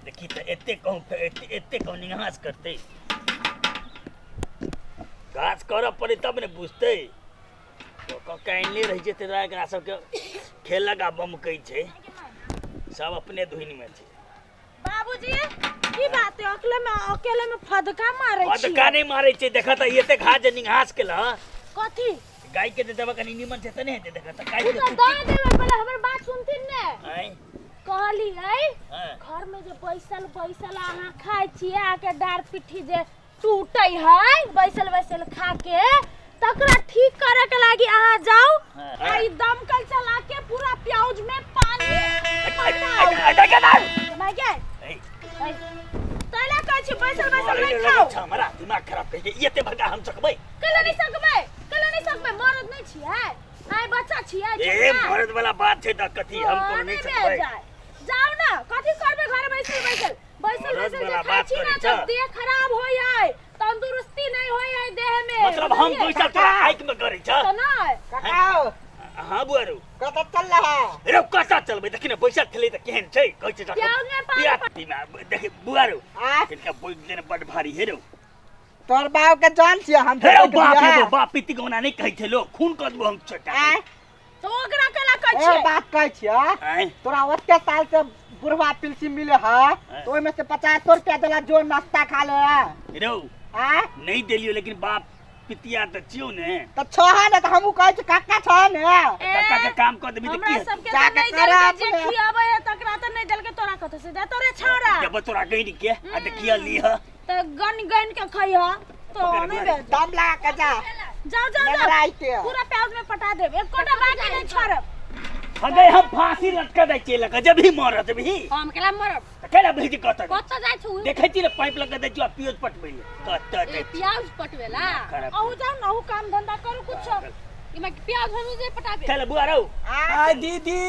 देखी तऽ एते कहूँ एते एते कहूँ निघास करतै घास करऽ पड़ै तब ने बुझतै। कऽ रहि जेतै तऽ एकरा सबके खेलक आ बमकै छै, सब अपने धुनिमे छै। बाबूजी, की बात है, अकेले में अकेले में फदका मारे छी? फदका नहि मारै छै। देखऽ तऽ एते घास जे निघास केलह। कथी? गाय के जे देबऽ कनि निमन छै तऽ नहि हेतै? देखऽ तऽ गाय ओ के तऽ दऽ देबै, पहिले हमर बात सुनथिन ने। आँय? कहली ऐ हँ। घर में जे बैसल बैसल अहाँ खाइ छियै, आके डार पिट्ठी जे टूटे है बैसल बैसल खा के, तकरा ठीक करे के लागी अहाँ जाउ आ ई दमकल चला के पूरा प्याज में पानी पटाउ। माय गे, तैला कहै छी बैसल बैसल नहीं खाओ। हमरा दिमाग खराब कहि के एते बड़का हम सकबै? कैला नहीं सकबै? कैला नहीं सकबै? मरद नहीं छियै? आइ बच्चा छियै? ए छोटका? मरद वाला बात छै तऽ कथी हम कोनो नहीं सकबै? जाउ ना, कथी करबै घर बैसल बैसल? बैसल मरद बैसल जे वाला खाइ बात छी ना करै तऽ छ। देह खराब होइ है, तंदुरुस्ती नहीं होइ है देह में। मतलब हम बुझलियै? बैसल तोरा आँखि में गरै छ? तऽ नहि। काका हो। हाँ बुआरू। कतऽ चल रहा है? रे कतऽ चलबै? देखी ने बैसल छलै तऽ केहन छै, कहै छै जखन प्याज में पानी पिया पीना। देखी बुआरू, आ हिनका बोलि देने बड भारी हे रौ। तोर बाप के जान छियै हम। हे रौ बाप रे बाप, पिती गौना नहीं कहै छै लोक, खून कऽ देबो हम छोटा। आँय? तऽ ओकरा केला कहै ए छियै? बात कहै छियै। आँय? तोरा ओते साल से बुढ़वा पिलसी मिले है तो ओहिमे से 50 रुपया देला जो नाश्ता खा ले है। रौ आँय? नहीं देलियो, लेकिन बाप पितिया तऽ छियौ ने। तऽ छह ने, तऽ हमहूँ कहै छी काका छह ने। ए, काका के काम कऽ देबी तऽ हमरा की हेतै? सबके जा तऽ के नहीं करब देलकै, जे अपने। खियाबै है तकरा तऽ नहीं देलकै, तोरा कतऽ से देतौ रे छौड़ा? देबो तोरा गैर के आ देखिया लीह। तऽ गन गन के खइह तो पकड़ नहीं बुआरी। भेज। दम लगा के जा। जाओ जाओ जाओ। लेंगड़ाइते। पूरा प्याज में पटा देब, एकोटा बाकी नहीं छोड़ब। हगे हम फांसी लटका दै छियै लगा जब ही मरत भी। हम केला मरब? तऽ केना भेज कतऽ? कतऽ जाइ छौ? देखै छी ने पाइप लगा दै छियै आ पियोज पटबै ले कतऽ ए जाइ छी? प्याज पटवेला। खराब। अहू जाओ ना, अहू काम धंधा करू कुछ। इमे प्याज हम जे पटाबे। चल बुआ रौ। आँय? आय दीदी,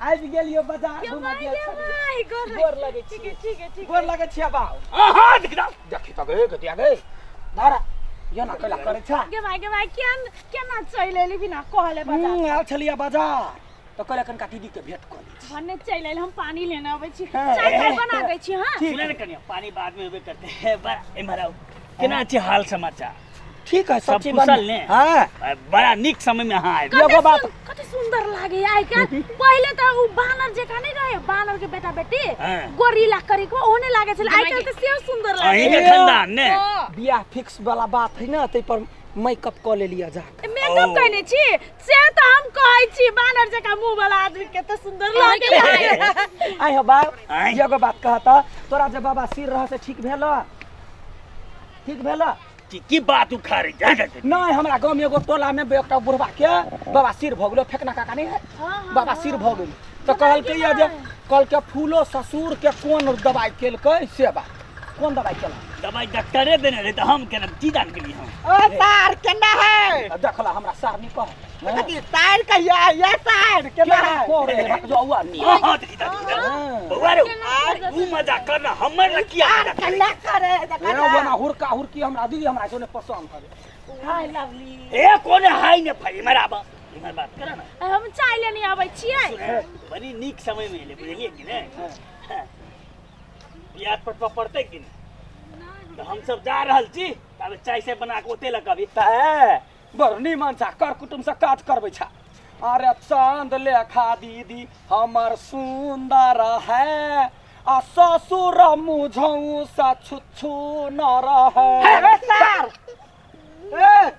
आबि गेलियो बाजार के घुमऽ माय गेल गे छलियै। माय, गोर गोर लगै ठीक छी। है ठीक है ठीक। गोर लगै छियै बाउ। अहाँ देख दाउ। देखी तऽ गे गतिया गे धारा एना कैला करै छ? गे भाई गे भाई, केन केना चलि एली बिना कहले बाजार? आयल छलियै बाजार तऽ कहलियै कनिका दीदी के भेंट कऽ लै छी। भन्ने चलि एली, हम पानी लेने अबै छी। हाँ। चाय ताय बना दै छी। हाँ। ठीक। सुने ने कनिया, पानी बाद में होबे करते है। बड़ा एम्हर आउ, केना छै हाल समाचार? ठीक है सब। सब चीज कुशल बढ़िआँ। ने? हाँ। बड़ा नीक समय में अहाँ आबि। एगो कते बात कते सुंदर लागे आइ काल्हि। पहिले तऽ उ बानर जकाँ नहि रहे, बानर के बेटा बेटी हाँ। गोरिल्ला करी को ओहने लागे छलै, आइ काल्हि तऽ सेहो सुंदर लागे। अहीं के खानदान ने। बियाह फिक्स वाला बात है ना, ताहि पर मेकअप कऽ लेलियै जाके। मेकअप ओ। कयने छी से तऽ हम कहै छी, बानर जकाँ मुँह वाला आदमी कते सुंदर लागे। आइ हो बाप। आँय? एगो बात कहता, तोरा जे बाबा सिर रह से ठीक भेल? ठीक भेल? की की बात उखाड़े जा जा जा। नहीं, हमरा गाँव में एगो टोला में एकटा बुढ़वा के बाबा सिर भऽ गेलो, फेकना काका नहीं है? हाँ, बाबा सिर भऽ गेल तऽ कहलकै ये जे कहलकै फूलो ससुर के कोन दवाइ केलकै से बात, कोन दवाइ केलक? दवाई डॉक्टरे देने रहे तऽ हम केना की जान गेली हम। ओ सार केना है? देखला हमरा सार नहीं कह। कथी सार कहिया ये सार केना है? करे रख जो हुआ नहीं। हाँ हाँ, देखी देखी देखी। हाँ। बौआ रे, ऊ मजा कर ना, हमर लग किया सार मजा करै? केना करे देखा ए ना। बना हुरका हुरकी हमरा दीदी हमरा से पसंद हवे। हाय लवली। ए कोने हाय ने भाई, इमहर आब, इमहर बात कर ना। हम चाय लेने अबै छियै। सुने, बड़ी नीक समय में एलै, बुझलियै कि ने? प्याज पटवा पड़तै कि ने? तऽ हम सब जा रहल छी, ताबे चाय से बना के ओते लग अभी। तऽ बड़ निमन छा, कर कुटुम्ब से काज करबै छा। अरे चांद लेखा दीदी हमर सुंदर है आ ससुर मुझौ सा छुच्छू न रहे। ए सार, ए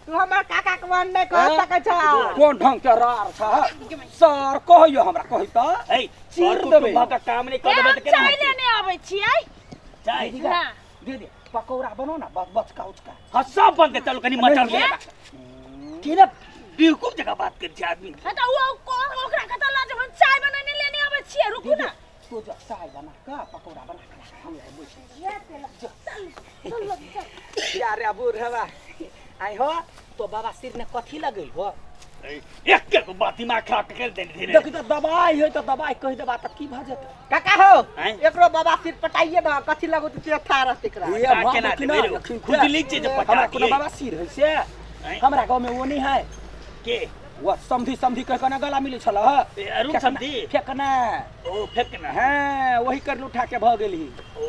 तू हमर काका के मन नहीं कह सकै छ। कोन ढंग के रार छ सर? कहियो हमरा कही तऽ ए चीर चीर देबै। देबै का काम नहीं ए, कर देबै हम तऽ केना चाय हेतै? लेने अबै छियै। चाय। दीदी हाँ। दीदी, पकौड़ा बनो ना, बचका उचका। हाँ सब बनतै, चलू कनी मटर ले। केना बेवकूफ जकाँ बात करै छै आदमी। हाँ तऽ उ ओकरा कतऽ लऽ जेबै? हम चाय बनेने लेने अबै छियै, रुकू ना। तू जो चाय बना के पकौड़ा बना के ला, हम आइ बैठ। चल चल चल। या रे बुढ़वा, आइ हो तो बाबा सिर ने कथी लगेल हो? एक के बात दिमाग खराब कर देने धीरे। देखी तऽ दवाई है, तऽ दवाई कहि देबा तऽ की भऽ जेतै? काका हो। आँय? एकरो बाबा सिर पटाइए दह, कथी लगो तऽ चेथा रहतै एकरा। ए, पटा माँ केना देखी ना, देबै रौ? अखन खुजली छै जे पटा हमरा कोनो दियै। बाबा सिर है से? आँय? हमरा गाँव में वो नहीं है। के? वह समधी समधी कह के ना गला मिलै छल ह। ए, अरुण फेकना- समधी? फेकना। ओ फेकना। हाँ, वही कर उठा के भऽ गेली। ओ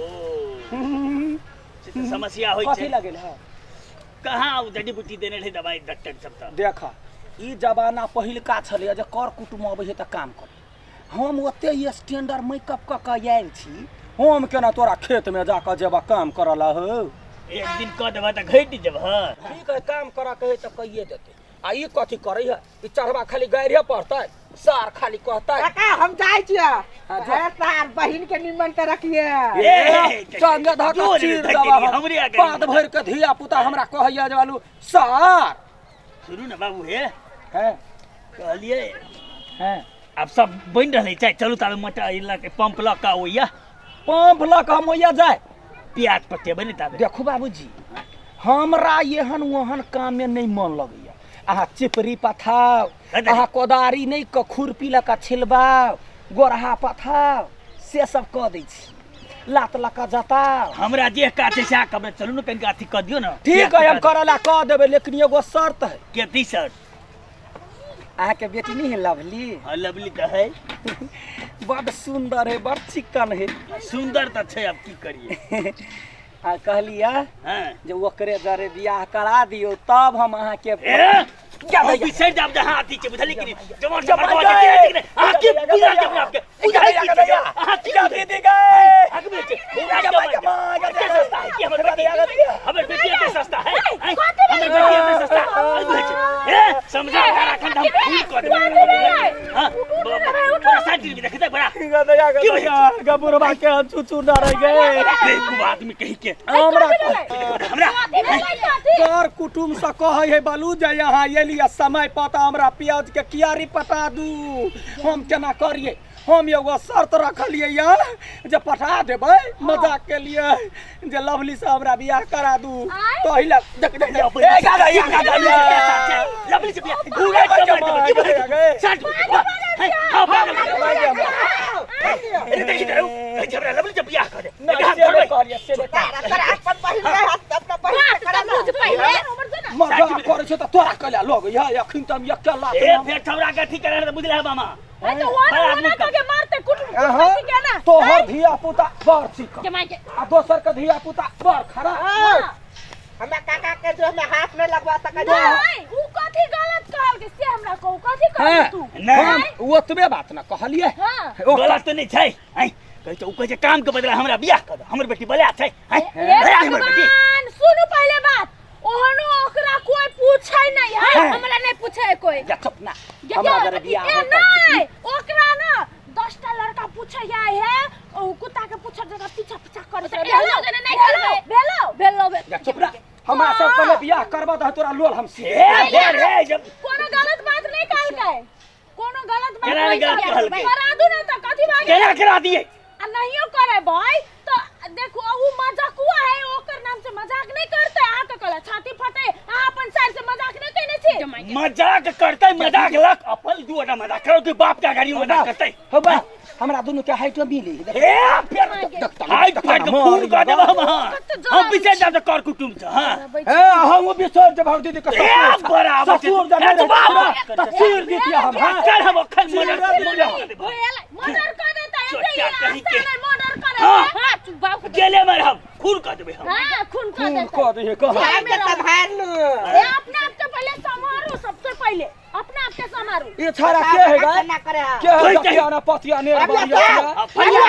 से तऽ समस्या होइ कथी छै। लगेल है? कहाँ ओ जड़ी बूटी देने रहै दवाई डॉक्टर सब तऽ। देख, ई जमाना पहिलका छलैए जे कर कुटुम अबै है तऽ काम करे। हम ओते स्टैंडर्ड मेकअप कऽ के आयल छी, हम केना तोरा खेतमे जाकऽ जेबऽ काम करऽ ला हो? एक दिन कऽ देबह तऽ घटि जेबह। ठीक है, काम करऽ के है तऽ कहिए देतै। आ ई कथी करै है? ई चढ़वा खाली गाड़िए पड़तै, सार खाली कहतै। काका हम जाइ छियै। हाँ, जो। ए सार बहिन के निमन से रखिए। ए, चंगे धऽ कऽ जोर चीर धऽ देबऽ देली, हम। हमरे आगे पात भरि के धिया पुता हमरा कहैया जे बालू सार। सुनू ने बाबू हे। हैं? कहलियै। हैं? आब सब बनि रहलै छै, चलू ताबे मोटर ई लऽ के पंप लऽ कऽ ओइया। पंप लऽ कऽ हम ओइया जाय? प्याज पटेबै ने ताबे। देखू बाबूजी, हमरा एहन ओहन काममे नहि मन लगैया। अहाँ चिपरी पथाउ, अरे। अहाँ कोदारी नहि कऽ खुरपी लऽ कऽ छिलबाउ, गोरहा पथाउ, से सब कऽ दै छी, लात लऽ कऽ जताउ। हमरा जे काज छै सएह करबै, चलू ने कनिका अथी कऽ दियौ ने। ठीक है, हम करऽ ला कऽ देबै, लेकिन एगो शर्त है। कथी शर्त? अहाँके बेटी नहीं है लवली? हाँ, लवली तऽ है। बड सुंदर है, बड चिकन है। सुंदर तऽ छै, आब की करिए। आ कहलियै हाँ। जे ओकरे जरे बियाह करा दियौ तब हम अहाँके ए, क्या हम भैया? बिसरि जायब जे अहाँ अथी छै, बुझलियै कि नहि? जवान जवान मर्दवा गए। के कि नहि? अहाँ की गया, बुझल गया, छै अपना आपके? गया, बुझल गया, की छै? गया। अहाँ की गया, बुझल? दीदी गए। अहाँ की बुझल छै? गया, जवान गया, गया, एते गया, सस्ता है कि हमर बेटी? गया, गया। हमर बेटी एते सस्ता है? ए, आँय, कथी हमर भेलै? बेटी एते सस्ता है? अरे बुझल छै? ए, समझा कर अखन तऽ हम खून कऽ देबै। हाँ, बड़ा साइड में देखते बड़ा। गया, गया, की भेल? गया, गया, बुढ़वा के हम चुचू ना रह गए। बेवकूफ आदमी कही के। हमरा हमरा कथी भेलै, कथी? कर कुटुम से कहै है बालू जे यहाँ एलियै समय पता हमरा प्याज के कियारी पटा दू। हम केना करियै? हम एगो शर्त रखलियै या जे पटा देबै, मजाक के लिए जे लवली से हमरा बियाह करा दू। आँय? तो एहि देख देख देख। ए, गा, गा, गा, गा, गा। लवली से बियाह घूरा कमाई देबै, की भेल? साइड में, वाह, हे, हाँ, पागल। अरे देखी तऽ, कहै छै हमरा लवली से बियाह कऽ दे। नहि, एकरा हम से नहि करबै। कहलियै, से नहि कहलियै। तारा तारा अपन बहिन के हाथ अपना बहिन के बात करा तऽ ना। बुझ पहिले। मजाक करै छै तऽ तोरा कैला लगै है? अखन तऽ हम अकेला ए, फेर छौड़ा के अथी करे तऽ बुझले है मामा। ए, तऽ ओना बड़ा आदमी ओना कऽ। कऽ के मारतै, कुटुम अहाँ, कुटुम के ना। तोहर धिया पुता बड़ चिकन जमाई के आ दोसर के धिया पुता बड़ खराब। हमरा काका के जो हमें हाथ नहीं लगवा सकै छै। नहीं, उ कथी गलत कहलकै से हमरा कहू, कथी कहलकै हाँ, तू? नहि। हम ओतबे बात न कहलियै। हाँ। ओ गलत तऽ नहि छै। आँय, कहै छै, ओ कहै छै काम के बदला हमरा बियाह कऽ दे। हमर बेटी बला छै। आँय, हे बला हमर बेटी। भगवान, सुनू पहिले बात, ओहनो ओकरा कोई पूछै नहीं है। हाँ। हमरा नहीं पूछे है कोई। जा चुप ना, जा, हमरा जा, जरे बियाह ए, होतै। नहीं, ओकरा ना 10टा लड़का पूछै आय है, ओ कुत्ता के पूछै जगह पीछा पीछा करै छै। एहनो भेलौ, जने नहीं भेलौ, करबै। भेलौ। भेलो भेल। जा चुप ना, हमरा सब पहिले बियाह करबा दह तोरा लोल हम सी। ए, फेर हे, जब कोनो गलत बात नहीं कहलकै, कोनो गलत बात केना नहीं गलत कहलकै। कहलकै? करा दू ना तऽ कथी भऽ गेलै? केना करा दियै? आ नहियो करेबै तऽ देखू, उ मजाकुआ है, ओकर नाम से मजाक नहीं करते। अहाँ के कहला छाती फटे, अहाँ अपन साइड से मजाक नहीं केने छी। जमाई के। मजाक करतै, मजाक लक अपन दूटा मजाक करो कि बाप के अगाड़ी मजाक करतै। हो बा, हमरा दुनू के हाइट मिली। ए, फेर देख, हाइट फाइट के खून कऽ देब हम। हाँ, कते हम जवान बिसरि जायब तऽ कर कुटुम छै। हाँ, ए, हम बिसर देब दीदी के। ए, बराबर छै। ससुर जब ए, तू बाप रहै तऽ चीर दितियै हम। हाँ, कर हम अखन चीर मर्डर दितियै। मर्डर कऽ देब। मर्डर कर देता है, चोटिया एते कहीं के। आस्था नहीं मर्डर करे। हाँ। हाँ, चुप बाप। जेले में हम खून कऽ देबै हम। हाँ, खून कर खून देता। कऽ दिहे कह। भाई के संभाल लू। ए, अपने आप के पहले संभारो, सबसे पहले अपने आप के संभारो। ई छाड़ा के है गा? ना करे है। के है? कोई जतिया ना पतिया ने अरे बरिया साहब। हाँ, फरिया।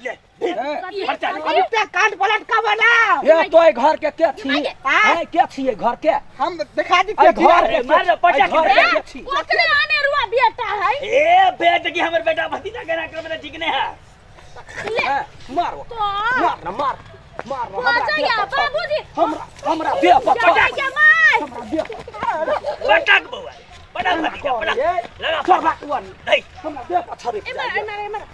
ले, हैं? फरचा ले। अभी ते काट पलट का बना। ये तो घर के के छी? हाँ? हैं, के छी घर के? हम दिखा दी अरे घर के मार रे, पटा के घर दे। के छी? ओकरे आने रुआ बेटा है। ए, बेट की हमर बेटा भतीजा के ना करबै ठीक नहीं है। ले हैं, मारो तो मार ना, मार मार ना, हमरा बचा देह या पर छड़। बाबूजी। हमरा हमरा देह पर छड़। जा जा माय। हमरा देह पर पटक बउआ, पटक भतीजा, पटक। लगा छड़ बा, उआ नहीं। नहीं। हमरा देह पर छड़। एमर एमर एमर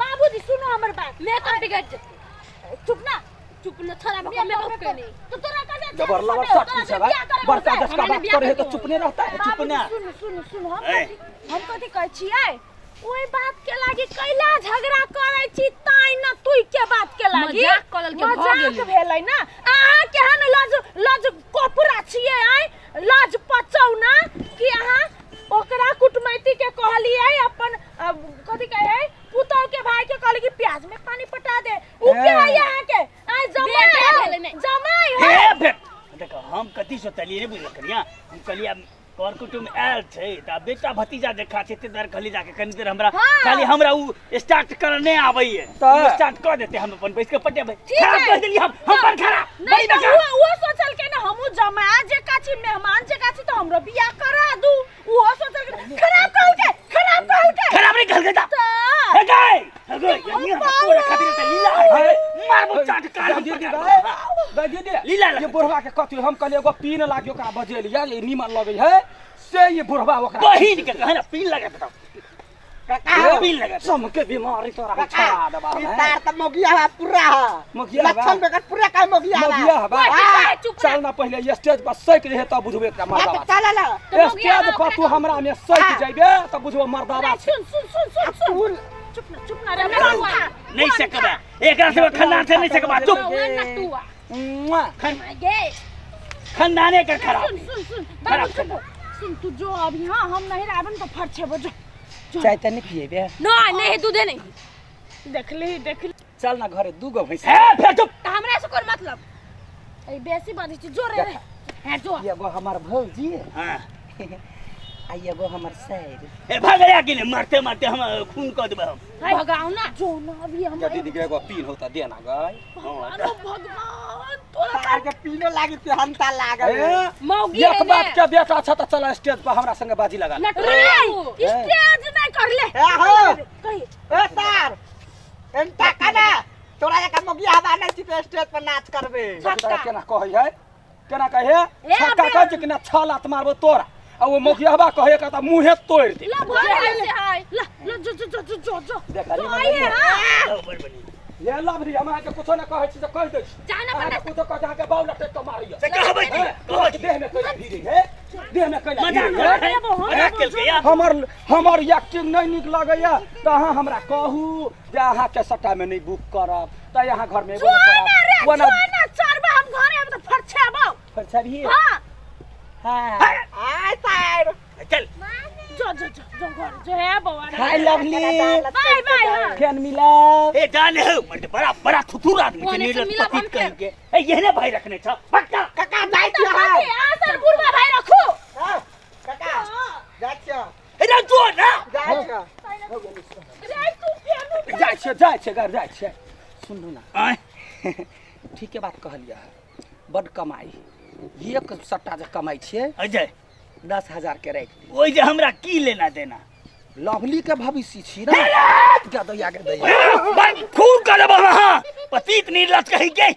बाबूजी सुनो हमर बात। मेकअप बिगड़ जेतै। चुप ना, चुप न छोरा, बका मेकअप केने। तो तोरा कहे जबर लबर सट पीछे भाई, बड़का जसका बात करे है तो चुप नहीं रहता है। चुप ना। सुन सुन सुन, हम ए। कथी हम कथी कहै छियै? ओहि बात के लागी कैला झगड़ा करै छी? ताई न तुई के बात के लागी मजाक कऽ लेलकै, भऽ मजाक गेलै। भेलै ना। अहाँ केहन लज लज कपड़ा छियै? आय लज पचौ ना कि अहाँ प्याज में पानी पटा दे उ के है यहाँ के आ जमाई बेटा है भेलै नहि। जमाई है हे बे देखो हम कथी सोचलियै रे बुझल कनिया हम कहलियै आब कर कुटुम आयल छै तऽ आब बेटा भतीजा देखा छै ते दुआरे कहली जाके कनी देर हमरा हाँ। खाली हमरा उ स्टार्ट करऽ नहि आबैए तऽ? उ स्टार्ट कऽ देतै हम अपन बैस कऽ पटेबै ठीक खराब है। कहि देलियै हम हम पर खराब नहीं बड़ी तो बेकार वो वो सोचल के ना हमहू जमा जे काची मेहमान जे काची तो हमरो बियाह करा दू वो सोचल के खराब कहल के खराब कहल के खराब नहीं कहल के ता तो हे गाय हे गाय ये तोरा खातिर तऽ लीला है मारबो चाट काल हम दीदी पटा गए देबो। गए दीदी लीला ये बुढ़वा के कथी हम कहलियै एगो पीन लागियो ओकरा बजेलियै ये नीमन लगै है से ये बुढ़वा ओकरा बहिन के कहे ना पीन लगा बताओ काका पीन लगा समके बीमारी तोरा हम काका छड़ा देबा ई तार त मोगिया है पूरा है मोगिया बा। लक्षण बेगर पूरा का मोगिया बा मगिया हबा ओए, चुप रह। चल ना पहिले ये स्टेज पर सैक रहे तब बुझबे एकरा मर्दावा चल ल तऽ मौगिया स्टेज पर तू हमरा में सैक हाँ। जइबे तब बुझबो मर्दावा नहीं, छै सुन सुन सुन सुन सुन चुप ना चुप ना रे नटुआ। नहीं सकबा एकरा से खानदान से नहीं सकबा चुप ओए नटुआ मुआ। गे खानदाने के खराब सुन सुन सुन खराब बाबू चुप हो। सुन तू जो अभी हाँ हम नहीं रहबन तो फरछेबो जो चाय त नहीं पिएबे नहीं नहीं दूधे नहीं देखली देखली चल ना घरे दूगो भैंस हे फेर चुप तऽ हमरा से कोन मतलब ए बेसी बाजै छी जो रे रे है जो एगो हमर भौजी हां आ एगो हमर सैर ए भाग कि नहीं मरते मरते हम खून कऽ देबै हम भगाओ ना जो ना अभी हम दीदी के एगो पीन होता देना गए भगवान ओ भगवान तोरा तार के पीनो लागी हंता लागल ए, मौगी एक है बाप ने। के बेटा छ त चल स्टेज पर हमरा संगे बाजी लगा ले। नटुआ रे स्टेज नहीं कर ले ए हो कही ए सर एंटा कना तोरा जका मोगिया हवा नहीं छी त स्टेज पर नाच करबे देखू तोरा केना कहै है केना कहै है ए, छक्का अबे। कहै छै कि ना छह लात मारबो तोरा आ ओ मौगियाबा कहै का त मुँहे तोड़ि दे ला जे है बोल से है ला ला जो जो जो जो जो जो देखा जो नी आइए हाँ जाओ, बड़ बढ़िया ये लवरी हम अहाँके कुछो ना कहै छी से कहि दै छी जाना अहाँके कुछो कहै छी अहाँके बाउ लटकि कऽ मारैया से कहबै की कहबै की देह में कैला भीड़ी है देह में कैला मजाक भीड़ी है करै है मजाक केलकै या हमर हमर एक्टिंग नहि नीक लगैया तऽ अहाँ हमरा कहू जे अहाँके सट्टामे नहि बुक करब तऽ अहाँ घरमे एबो जो नहि ना रे करब जो ओना ना चार बार हम घरे आब तो फरछेबो फरछबिही हाँ हाँ आय सर चल जो जो जो जो घर जो है बउआ हाय लवली बाय बाय हाँ फेन मिलब ए जाने हो मर्द बड़ा बड़ा थुथुर आदमी छै कोने से निर्लज मिलब हम पतित कहि के ए एहने भाई रखने छ पक्का काका जाइ छी तो हम कथी आ सर बुढ़वा भाई रखू हाँ, काका जाइ छी ए जा जो ना जाइ छी रे तू फेनु जाइ छियै जाइ छियै घर जाइ छियै सुनू ना आय ठीके बात कहलियै बड कमाइ एक सट्टा जे कमाइ छियै अजय 10,000 के राखि दियौ ओहि जे हमरा की लेना देना लवली के भविष्य छी ना गे दैया गे दैया बड़ खून कर देब हम अहाँ पतित निर्लज कहि के